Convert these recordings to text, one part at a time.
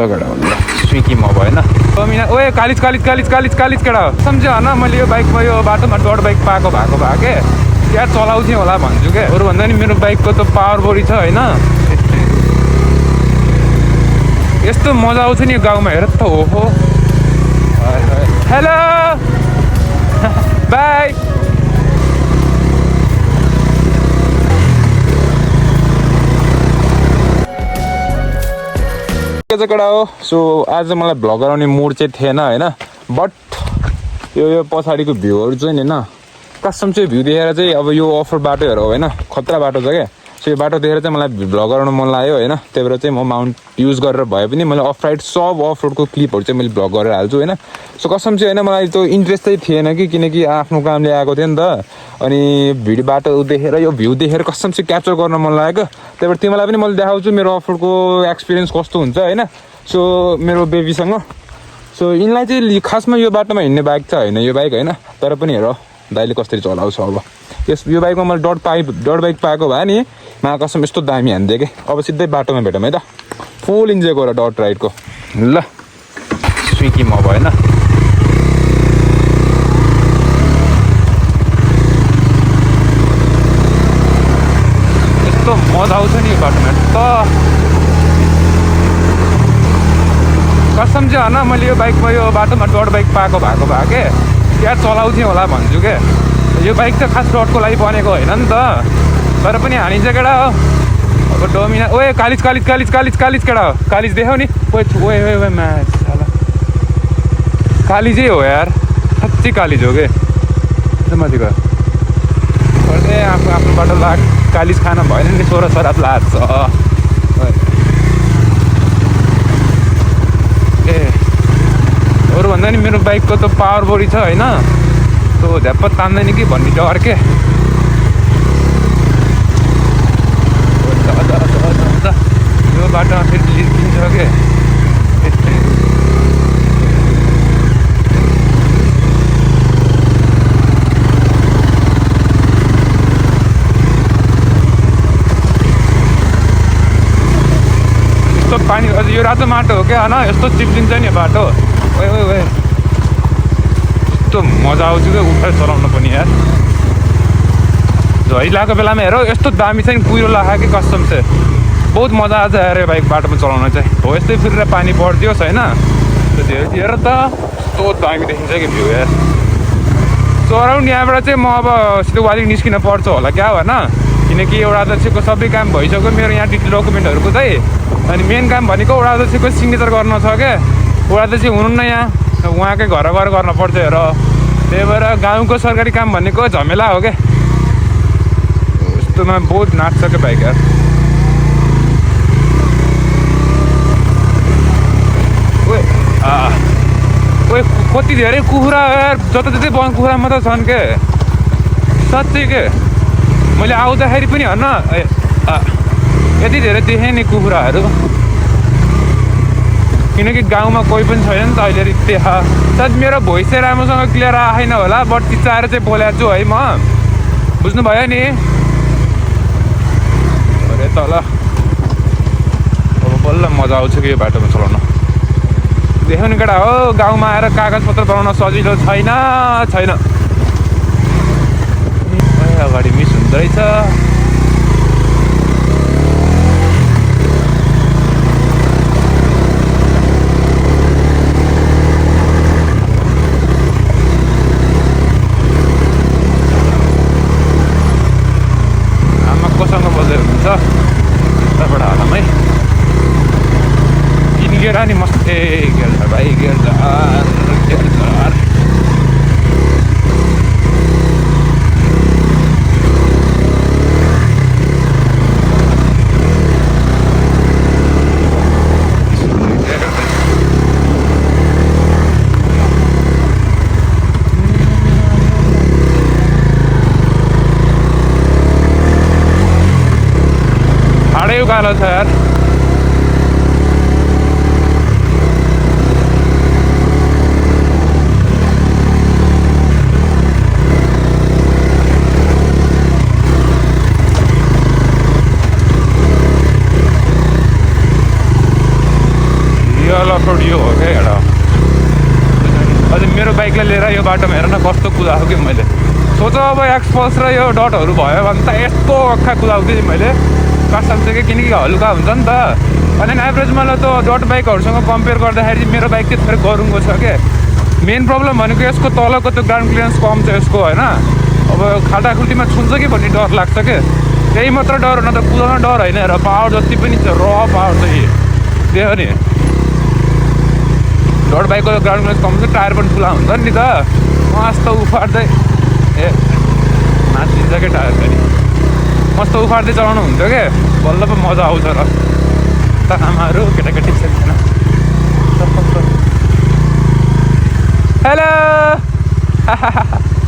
स्विकीमा भएन ओए कालिज केटा सम्झ्यो होइन मैले यो बाइकमा यो बाटोमा डट बाइक पाएको भए के क्या चलाउँथेँ होला भन्छु क्या अरू भन्दा नि मेरो बाइकको त पावर बढी छ होइन यस्तो मजा आउँछ नि गाउँमा हेर त हो हेलो बाई केटा हो सो आज मलाई भ्लग गराउने मुड चाहिँ थिएन होइन बट यो पछाडिको भ्यूहरू चाहिँ होइन कसम चाहिँ भ्यू देखेर चाहिँ अब यो अफ रोड बाटोहरू होइन खतरा बाटो छ क्या सो यो बाटो देखेर चाहिँ मलाई भ्लग गराउनु मन लाग्यो होइन त्यही भएर चाहिँ म माउन्ट युज गरेर भए पनि मैले अफ राइड सब अफ रोडको क्लिपहरू चाहिँ मैले भ्लग गरेर हाल्छु होइन सो कसम चाहिँ होइन मलाई त्यो इन्ट्रेस्ट चाहिँ थिएन कि किनकि आफ्नो कामले आएको थियो नि त अनि भिडियो बाटो देखेर यो भ्यू देखेर कसम चाहिँ क्याप्चर गर्न मन लाग्यो त्यही भएर तिमीलाई पनि मैले देखाउँछु मेरो अफ रोडको एक्सपिरियन्स कस्तो हुन्छ होइन सो मेरो बेबीसँग सो यिनलाई चाहिँ खासमा यो बाटोमा हिँड्ने बाइक त होइन यो बाइक होइन तर पनि हेर दाइले कसरी चलाउँछ अब यो बाइकमा मैले डट बाइक पाएको भए नि मा कसम यस्तो दामी हान्दियो कि अब सिधै बाटोमा भेटौँ है त फुल इन्जोय गर डट राइडको ल स्विकीमा भएन यस्तो मजा आउँछ नि यो बाटोमा त कसम चाहिँ होइन मैले यो बाइकमा यो बाटोमा डट बाइक पाएको भए के क्या चलाउँथेँ होला भन्छु क्या यो बाइक त खास डटको लागि बनेको होइन नि त तर पनि हानिन्छ केटा हो अब डोमिना ओए कालिज केटा हो कालिज देखाउ नि ओए म्याच कालिजै हो यार साँच्चै कालिज हो कि माथिको आफ्नो बाटो लाग कालिज खान भएन नि सोह्र सराप लाग्छ अरू भन्दा नि मेरो बाइकको त पावर बढी छ होइन त्यो झ्याप्प तान्दैन कि भन्ने डर के यो बाटोमा फेरि लिन्छ के यस्तो पानी अझ यो रातो माटो हो क्या होइन यस्तो चिप्लिन्छ नि बाटो ओए यस्तो मजा आउँछ क्या उठाएर चलाउनु पनि यार झरी लगाएको बेलामा हेर यस्तो दामी छ नि कुहिरो लगाएको कि कसम चाहिँ बहुत मजा आउँछ यार यो बाइक बाटोमा चलाउन चाहिँ हो यस्तै फेरि पानी परिदियोस् होइन हेर त यस्तो दामी देखिन्छ कि भ्यू यार चराउन यहाँबाट चाहिँ म अब सिधै निस्किन पर्छ होला क्या होइन किनकि एउटा अध्यक्षको सबै काम भइसक्यो मेरो यहाँ डकुमेन्टहरूको चाहिँ अनि मेन काम भनेको एउटा अध्यक्षको सिग्नेचर गर्न छ क्या एउटा अध्यक्ष हुनुहुन्न यहाँ उहाँकै घर गएर गर्न पर्छ हेर त्यही भएर गाउँको सरकारी काम भनेको झमेला हो क्या यस्तोमा बहुत नाच्छ क्या बाइक यार ओए कति धेरै कुखुरा यार जताततै वन कुखुरा मात्र छन् के साँच्चै के मैले आउँदाखेरि पनि होइन यति धेरै देखेँ नि कुखुराहरू किनकि गाउँमा कोही पनि छैन नि त अहिले देखा सायद मेरो भोइस चाहिँ राम्रोसँग क्लियर आएन होला बट चिच्चाएर चाहिँ बोलेको छु है म बुझ्नुभयो नि अरे तल अब बल्ल मजा आउँछ कि यो बाटोमा चलाउन देखाउने केटा हो गाउँमा आएर कागजपत्र बनाउन सजिलो छैन अगाडि मिस हुँदो रहेछ कोसँग बजेर हुन्छ त्यहाँबाट हालमै तिन गेडा नि मस्त गेल्छ भाइ गेल्छ उकालो छ यार रियल अफरोड यो हो क्या एउटा अझै मेरो बाइकलाई लिएर यो बाटोमा हेर न कस्तो कुदाएको कि मैले सोच अब एक्सपल्स र यो डटहरू भयो भने त यस्तो अख्खा कुदाउँथेँ नि मैले कसम चाहिँ कि किनकि हल्का हुन्छ नि त अनि एभरेज मलाई त डट बाइकहरूसँग कम्पेयर गर्दाखेरि मेरो बाइक चाहिँ थोरै गरुङको छ क्या मेन प्रब्लम भनेको यसको तलको त्यो ग्राउन्ड क्लियरेन्स कम छ यसको होइन अब खाटाखुल्टीमा छुन्छ कि भन्ने डर लाग्छ क्या त्यही मात्र डर हो न त कुदाउन डर होइन र पावर जति पनि छ र पावर छ यी त्यही हो नि डट बाइकको ग्राउन्ड क्लियरेन्स कम छ टायर पनि ठुला हुन्छ नि त मस्त उफार्दै ए नाचिन्छ क्या टायर पनि मस्त उफार्दै चलाउनु हुन्छ क्या बल्ल पो मजा आउँछ र त आमाहरू केटाकेटी छैन हेलो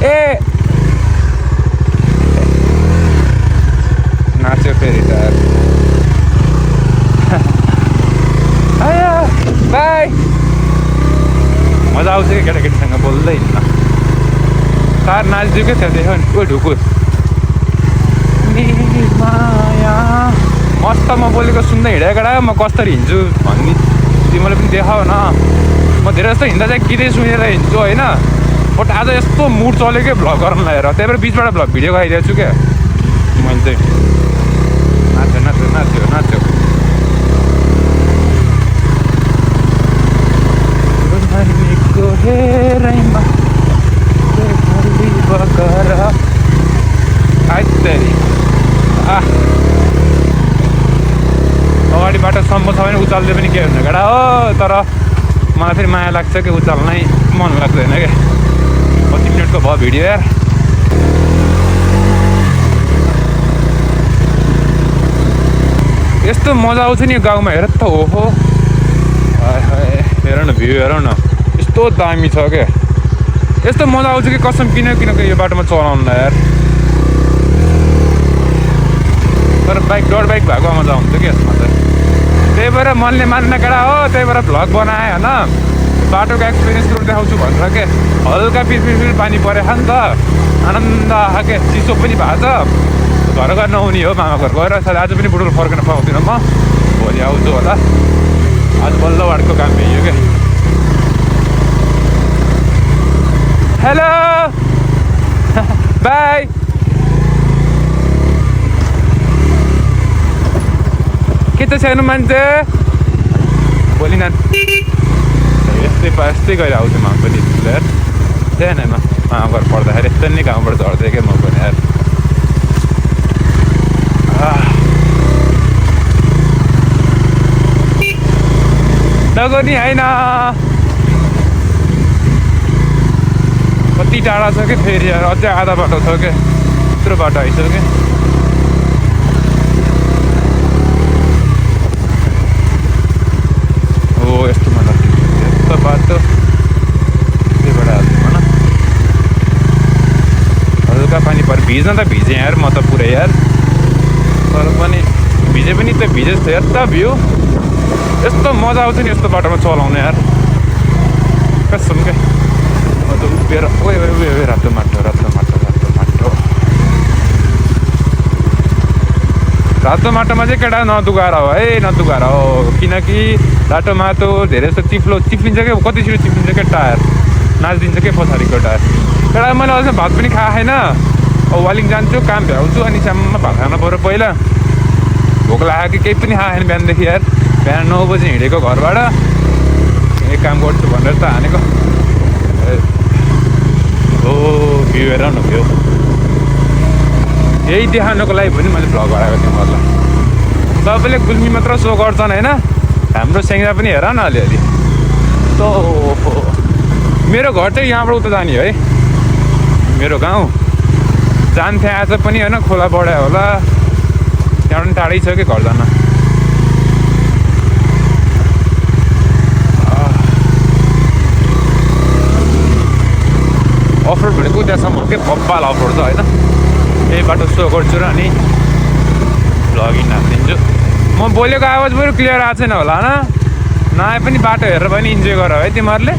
ए नाच्यो फेरि टायर बाई मजा आउँछ कि केटाकेटीसँग बोल्दै हिँड्न टायर नाचिदियो क्या त्यहाँ देख्यो नि ओ ढुकुर माया मस्त म बोलेको सुन्दै हिँडेको केटा म कसरी हिँड्छु भन्ने तिमीले पनि देखाऊ न म धेरै जस्तो हिँड्दा चाहिँ गीतै सुनेर हिँड्छु होइन बट आज यस्तो मुड चल्यो क्या भ्लग गर्न लगाएर त्यही भएर बिचबाट भ्लग भिडियो खाइदिएको छु क्या मैले चाहिँ नाच्यो नाच्यो नाच्यो नाच्यो हेरैमा अगाडि बाटो सम्म छ भने उचाल्दै पनि के हुन्न केटा हो तर मलाई फेरि माया लाग्छ कि उचाल्नै मन लाग्दैन क्या कति मिनटको भयो भिडियो यार यस्तो मजा आउँछ नि यो गाउँमा हेर त ओहो हेर न भ्यू हेर न यस्तो दामी छ क्या यस्तो मजा आउँछ कि कसम किनकि यो बाटोमा चलाउनु यार तर बाइक डर बाइक भएको मजा आउँछ कि यसमा चाहिँ त्यही भएर मनले मान्न केटा हो त्यही भएर भ्लग बनाएँ होइन बाटोको एक्सपिरियन्सहरू देखाउँछु भनेर के हल्का पिर पानी परेको नि त आनन्द आएको के चिसो पनि भएको छ घर घर नहुने हो मामा घर गएर सायद आज पनि बुढोल फर्किन पाउँदिनँ म भोलि आउँछु होला आज बल्ल वार्डको काम भइयो क्या हेलो बाई के त सानो मान्छे भोलि नान यस्तै गएर आउँछु म पनि यार त्यही नै मामा घर पढ्दाखेरि यस्तै नै गाउँबाट झर्दै क्या म पनि यार नगर्ने होइन कति टाढा छ कि फेरि यार अझै आधा बाटो छ क्या यत्रो बाटो आइसक्यो हो यस्तो मतलब यस्तो बाटो त्यहीबाट हाल्छु भन हल्का पानी पर भिज्न त भिजेँ यार म त पुरै यार तर पनि भिजे पनि त भिजेछ हेर त भ्यू यस्तो मजा आउँछ नि यस्तो बाटोमा चलाउनु यार कसम क्या उभिएर ओए रातो माटो माटोमा चाहिँ केटा नदुगाएर हो है नदुगाएर हो किनकि रातो माटो धेरै जस्तो चिप्लिन्छ क्या कति छिटो चिप्लिन्छ क्या टायर नाचिदिन्छ क्या पछाडिको टायर केटा मैले अझै भात पनि खाएको छैन अब वालिङ जान्छु काम भ्याउँछु अनि साममा भात खानु पऱ्यो पहिला भोक लाग्यो कि केही पनि खाएको छैन बिहानदेखि यार बिहान 9 बजी हिँडेको घरबाट एक काम गर्छु भनेर त हानेको हो भ्यू हेर न भ्यू यही देखाउनको लागि पनि मैले भ्लग गराएको थिएँ मतलब तपाईँले गुल्मी मात्र सो गर्छन् होइन हाम्रो सेङ्रा पनि हेर न अलिअलि तो मेरो घर चाहिँ यहाँबाट उता जाने है मेरो गाउँ जान्थे आज पनि होइन खोला बढायो होला त्यहाँबाट पनि टाढै छ कि घर जान अफरोड भनेको त्यहाँसम्म के बब्बाल अफरोड छ होइन यही बाटो सो गर्छु र अनि भ्लगिङ हालिदिन्छु म बोलेको आवाज पनि क्लियर आएको छैन होला नआए पनि बाटो हेरेर पनि इन्जोय गर है तिमीहरूले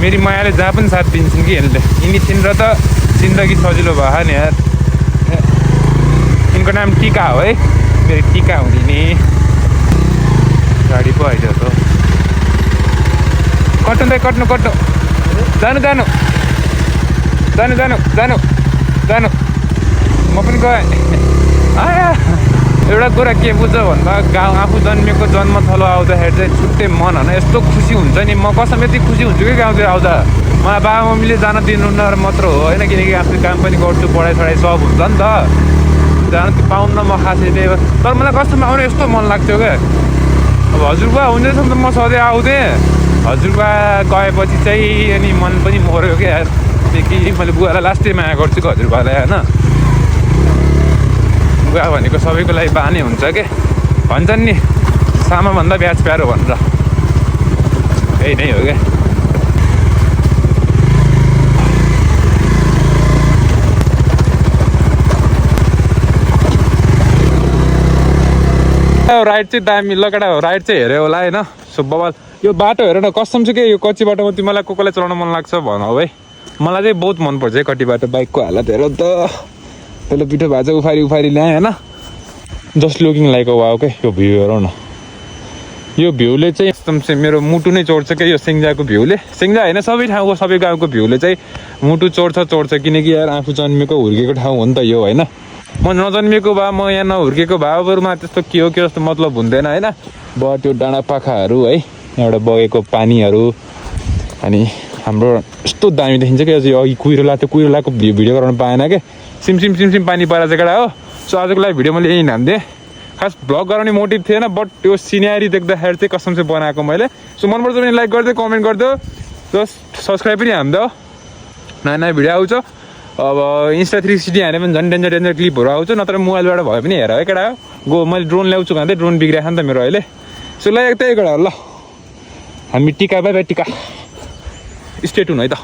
मेरी मायाले जहाँ पनि साथ दिन्छन् कि यसले यिनी थिइन् र त जिन्दगी सजिलो भयो नि यार। यिनको नाम टिका हो है, मेरो टिका हुने नि। गाडी पो आइदियो त कट्नु दाइ कट्नु कट्नु जानु जानु जानु जानु जानु जानु म पनि गएँ। आया एउटा कुरा के बुझ्छ भन्दा गाउँ आफू जन्मेको जन्मथलो आउँदाखेरि चाहिँ छुट्टै मन होइन यस्तो खुसी हुन्छ नि। म कसम यति खुसी हुन्छु कि गाउँतिर आउँदा। मलाई बाबा मम्मीले जान दिनुहुन्न मात्र हो होइन, किनकि आफ्नो काम पनि गर्छु, पढाइ सब हुन्छ नि त, जान पाउन्न म खासै त्यही भएर। तर मलाई कस्तोमा आउनु यस्तो मन लाग्थ्यो क्या। अब हजुरबा हुँदैछ त म सधैँ आउँथेँ, हजुरबा गएपछि चाहिँ अनि मन पनि मऱ्यो क्या यार। कि मैले बुवालाई लास्टै माया गर्छु कि हजुरबालाई होइन। बुवा भनेको सबैको लागि बानी हुन्छ के भन्छन् नि, सामाभन्दा ब्याज प्यारो भनेर, त्यही नै हो क्या। राइड चाहिँ दामी लकेडा हो, राइड चाहिँ हेऱ्यो होला होइन। सो बबाल यो बाटो हेर न कसम चाहिँ के यो कच्ची बाटोमा तिमीलाई को कोलाई चलाउन मन लाग्छ भन है। मलाई चाहिँ बहुत मनपर्छ है कति बाटो। बाइकको हालत हेर त, त्यसले पिठो भाजा उफारी ल्याएँ होइन। Just looking like a wow के। यो भ्यू हेरौ न, यो भ्यूले चाहिँ एकदम चाहिँ मेरो मुटु नै चोड्छ क्या। यो सिङ्जाको भ्यूले, सिङ्जा होइन सबै ठाउँको सबै गाउँको भ्यूले चाहिँ मुटु चोड्छ किनकि यार आफू जन्मेको हुर्केको ठाउँ हो नि त यो होइन। म नजन्मेको भए, म यहाँ नहुर्केको भावहरूमा त्यस्तो के हो के जस्तो मतलब हुन्थेन होइन। अब त्यो डाँडा पाखाहरू है, एउटा बगेको पानीहरू, अनि हाम्रो यस्तो दामी देखिन्छ क्या। अघि कुहिरोला, त्यो कुहिरोलाको भिडियो गराउनु पाएन क्या, सिमसिम पानी परेर चाहिँ केटा हो। सो आजको लागि भिडियो मैले यही नाम दिएँ। खास भ्लग गराउने मोटिभ थिएन, बट त्यो सिनेरी देख्दाखेरि चाहिँ कसम चाहिँ बनाएको मैले। सो मनपर्छ भने लाइक गरिदियो, कमेन्ट गरिदियो, जस्ट सब्सक्राइब पनि हानिदियो। नयाँ नयाँ भिडियो आउँछ। अब इन्स्टा 360 हाने पनि झन् डेन्जर क्लिपहरू आउँछ, नत्र मोबाइलबाट भए पनि हेर है केटा गो। मैले ड्रोन ल्याउँछु भन्दै ड्रोन बिग्रिएको नि त मेरो अहिले। सो ल त्यही केटा ल, हामी टिका बाई टिका स्टे ट्युन है त।